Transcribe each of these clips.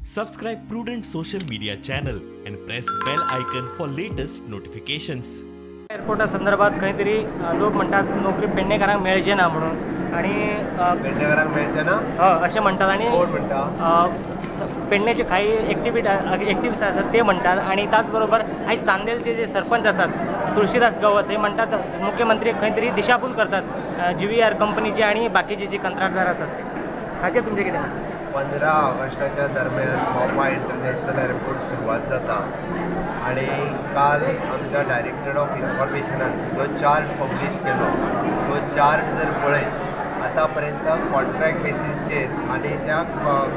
Subscribe Prudent social media channel and press bell icon for latest notifications. एअरपोर्टा संदर्भात खंय तरी लोक म्हणटात नोकरी पेडणेकारांक मेळचे ना म्हणून आनी पेडणेकारांक मेळचे ना हय अशें म्हणटात आनी कोण म्हणटा पेडणेचे काही एक्टिविस्ट आसात ते म्हणटात आनी त्याच बरोबर आयज चांदेलचे जे सरपंच आसात तुळशीदास गवस हे म्हणटात मुख्यमंत्री खंय तरी दिशाभूल करतात GVR कंपनीची आणि बाकीचे जे कंत्राटदार आसात ते हाचेर तुमचें कितें मत? 15 ऑगस्टाच्या दरम्यान मोपा इंटरनॅशनल एअरपोर्ट सुरवात जाता आनी काल आमच्या डायरेक्टर ऑफ इन्फॉर्मेशनान जो चार्ट पब्लीश केलो तो चार्ट जर पळयत आतां पर्यंत कॉन्ट्रॅक्ट बेसीसचेर आनी त्या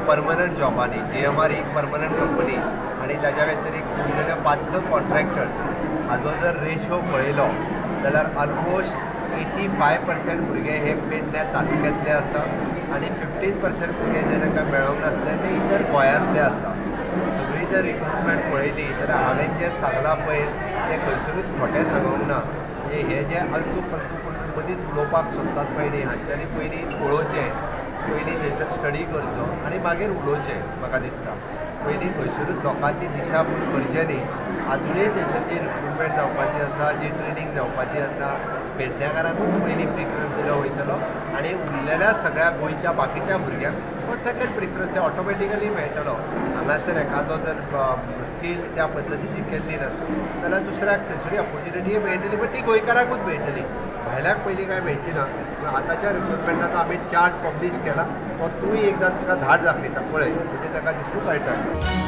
परमनंट जॉबांनी GMR एक परमनंट कंपनी आनी ताज्या व्यतिरिक्त उरलेले 5-6 कॉन्ट्रॅक्टर्स हाजो जर रेशो पळयलो जाल्यार ऑलमोस्ट 85% भुरगे हे पेडण्या तालुक्यांतले आसा आनी 15% भुरगे जे तांकां मेळोंक नासले ते इतर गोंयांतले आसा. सगळी जर रिक्रुटमेंट पळयली जाल्यार हांवें जें सांगलां पळय तें खंयसरूच खोटें सांगूंक ना. म्हणजे हे जे आलतू फालतू कोण मदींच उलोवपाक सोदतात पळय न्ही हांच्यांनी पयलीं पळोवचें, पयलीं थंयसर स्टडी करचो आनी मागीर उलोवचें. म्हाका दिसता पयलीं खंयसरूच लोकांची दिशाभूल करचें न्ही. आजुनूय थंयसर जी रिक्रुटमेंट जावपाची आसा, जी ट्रेनींग जावपाची आसा, पेडणेकारांकूच पयलीं प्रिफरन्स दिलो वयतलो आनी उरलेल्या सगळ्या गोंयच्या बाकीच्या भुरग्यांक हो सेकंड प्रिफरन्स ते ऑटोमॅटिकली मेळटलो. हांगासर एखादो जर स्कील त्या पद्दतीची केल्ली नासत जाल्यार दुसऱ्याक थंयसरूय ऑपोर्च्युनिटी मेळटली, बट ती गोंयकारांकूच मेळटली, भायल्याक पयलीं कांय मेळची ना. पूण आतांच्या रिक्रुटमेंटाचो आमी चार्ट पब्लीश केला, तो तूंय एकदां तुका धाड दाखयता पळय, म्हणजे ताका दिसूंक कळटा.